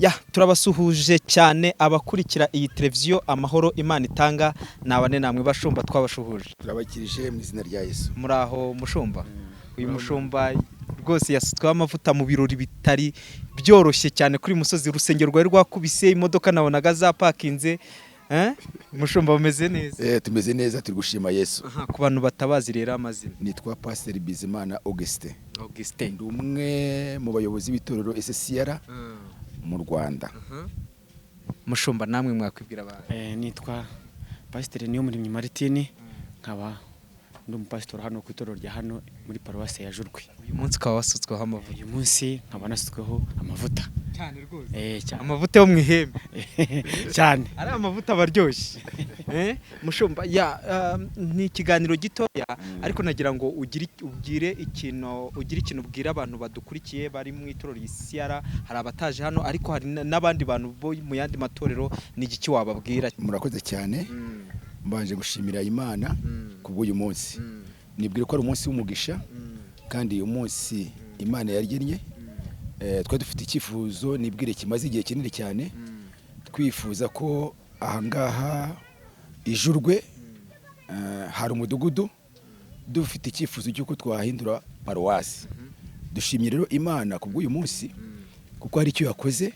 Ya, turabasuhuje cyane abakurikira iyi televiziyo. Amahoro Imana itanga nabane namwe. Bashumba, twabashuhuje. Turabakirije mu izina rya Yesu. Muri aho, mushumba? Uyu mushumba rwose yasutsweho amavuta mu birori bitari byoroshye cyane kuri uyu musozi. Urusengero rwari rwakubise, imodoka nabonaga zapakinze. Eh? Mushumba, bumeze neza? Tumeze neza, turi gushima Yesu. Aha, ku bantu batabazi rero, amazina? Nitwa Pasiteri Bizimana Augustin. Augustin. Ndi umwe mu bayobozi b'itorero SCR mu Rwanda. Mushumba, namwe mwakwibwira abantu? Nitwa Pasiteri Niyomuremyi Maritini, nkaba ndi umupasitori hano ku itorero rya hano muri paruwasi ya Jurwe. Uyu munsi ukaba wasutsweho amavuta. Uyu munsi nkaba nasutsweho amavuta. Cyane rwose. Cyane. Amavuta yo mu ihembe. Cyane. Ari amavuta aba aryoshye. Mushumba ya, ni ikiganiro gitoya, ariko nagira ngo ugire ubwire ikintu, ugire ikintu ubwira abantu badukurikiye bari mu itorero Isiyara. Hari abataje hano, ariko hari n'abandi bantu bo mu yandi matorero. Ni igiki wababwira? Murakoze cyane. Mbanje gushimira Imana kubw'uyu munsi. Nibwira ko ari umunsi w'umugisha kandi umunsi Imana yargennye. Twari dufite icyifuzo, nibwire, kimaze igihe kinini cyane, twifuza ko ahangaha ijurwe hari umudugudu, dufite icyifuzo cy'uko twahindura paruwasi. Dushimye rero Imana kubw'uyu munsi kuko hari icyo yakoze.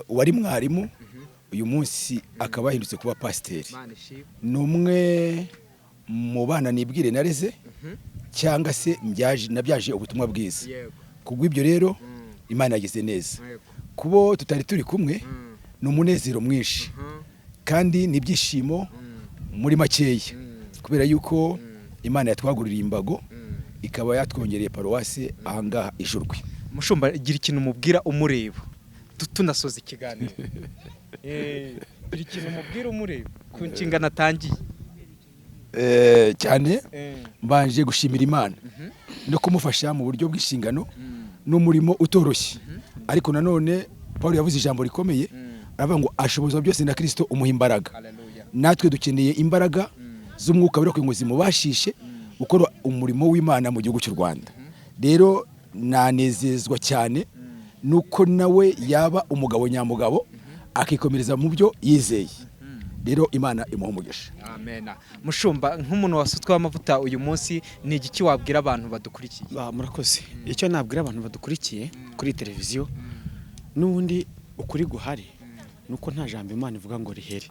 Uwari mwarimu uyu munsi akaba yahindutse kuba pasiteri, ni umwe mu bana nibwire nareze cyangwa se nabyaje ubutumwa bwiza. Kubw'ibyo rero Imana yagize neza. Kubo tutari turi kumwe, ni umunezero mwinshi kandi ni ibyishimo muri makeya, kubera yuko Imana yatwaguririye imbago, ikaba yatwongereye paruwasi ahangaha ijurwe. Mushumba, gira ikintu umubwira umureba, tunasoza ikiganiro. Gira ikintu umubwira umureba ku nshingano atangiye. Cyane. Mbanje gushimira Imana no kumufasha mu buryo bw'inshingano n'umurimo utoroshye. Ariko nanone Paul yavuze ijambo rikomeye, aravuga ngo ashobozwa byose na Kristo umuha imbaraga. Haleluya. Natwe dukeneye imbaraga z'Umwuka Wera kugira ngo zimubashishe gukora umurimo w'Imana mu gihugu cy'u Rwanda. Rero nanezezwa cyane nuko nawe yaba umugabo nyamugabo, akikomereza mu byo yizeye. Rero Imana imuha umugisha. Amena. Mushumba, nk'umuntu wasutsweho amavuta uyu munsi, ni igiki wabwira abantu badukurikiye? Murakoze. Icyo nabwira abantu badukurikiye kuri televiziyo, n'ubundi ukuri guhari ni uko nta jambo Imana ivuga ngo rihere.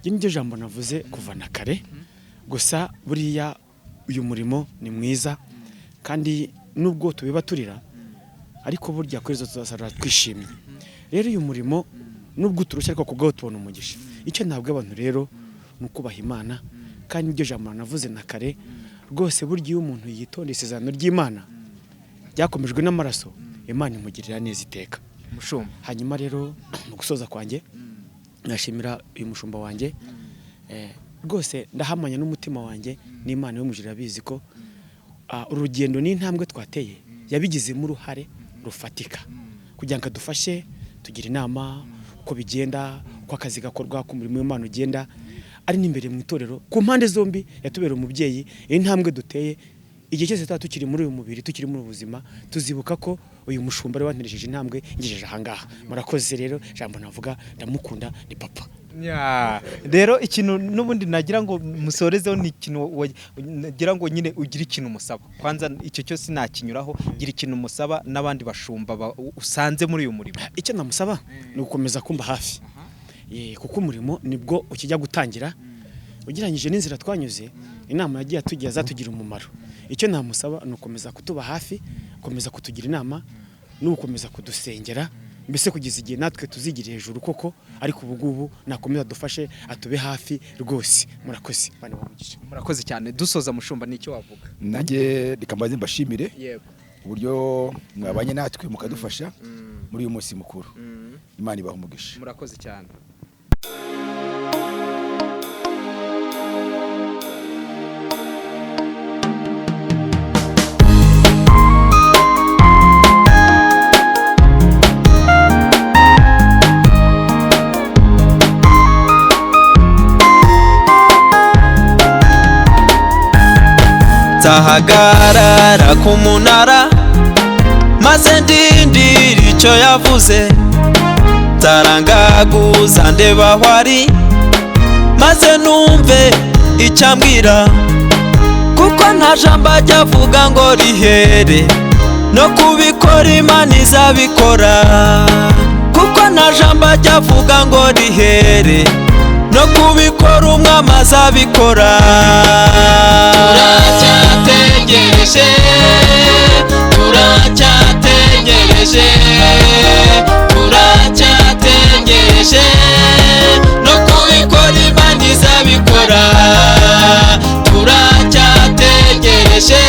Iryo ni ryo jambo navuze kuva na kare. Gusa buriya uyu murimo ni mwiza, kandi nubwo tubiba turira, ariko burya kuri izo tuzasarura twishimye. Rero uyu murimo nubwo uturushya, ariko kubwaho tubona umugisha. Icyo nabwira abantu rero ni ukubaha Imana, kandi iryo jambo navuze na kare rwose, burya iyo umuntu yitondeye isezerano ry'Imana ryakomejwe n'amaraso, Imana imugirira neza iteka. Mushumba. Hanyuma rero mu gusoza kwanjye, nashimira uyu mushumba wanjye. Rwose ndahamanya n'umutima wanjye n'Imana yo mu ijuru irabizi ko urugendo n'intambwe twateye yabigizemo uruhare rufatika kugira ngo adufashe, tugira inama uko bigenda, uko akazi gakorwa, uko umurimo w'Imana ugenda, ari n'imbere mu itorero ku mpande zombi yatubereye umubyeyi. Iyi ntambwe duteye, igihe cyose tuba tukiri muri uyu mubiri, tukiri muri ubu buzima, tuzibuka ko uyu mushumba ari wanteresheje intambwe ngejeje ahangaha. Murakoze. Rero ijambo navuga, ndamukunda, ni papa. Ya, rero ikintu n'ubundi nagira ngo musorezeho ni ikintu nagira ngo nyine ugire ikintu umusaba. Kwanza icyo cyose nakinyuraho, gira ikintu umusaba n'abandi bashumba usanze muri uyu murimo. Icyo namusaba ni ugukomeza kumba hafi, kuko umurimo nibwo ukijya gutangira ugereranyije n'inzira twanyuze. Inama yagiye atugira zatugira umumaro. Icyo namusaba ni ugukomeza kutuba hafi, gukomeza kutugira inama no gukomeza kudusengera, mbese kugeza igihe natwe tuzigira hejuru koko. Ariko ubu ngubu nakomeza adufashe, atube hafi rwose. Murakoze, Imana ibahe umugisha. Murakoze cyane. Dusoza, mushumba, nicyo wavuga? Nanjye reka mbanze mbashimire Yego. uburyo mwabanye natwe mukadufasha muri uyu munsi mukuru. Imana ibaha umugisha. Murakoze cyane. Nzahagarara ku munara maze ndindira icyo yavuze. Atarangaguza ndeba aho ari, maze numve icyo ambwira, kuko nta jambo ajya avuga ngo rihere, no kubikora Imana izabikora. Kuko nta jambo ajya avuga ngo rihere, no kubikora Umwami azabikora. Turacyategereje, turacyategereje, turacyategereje, no kubikora Imana izabikora. Turacyategereje.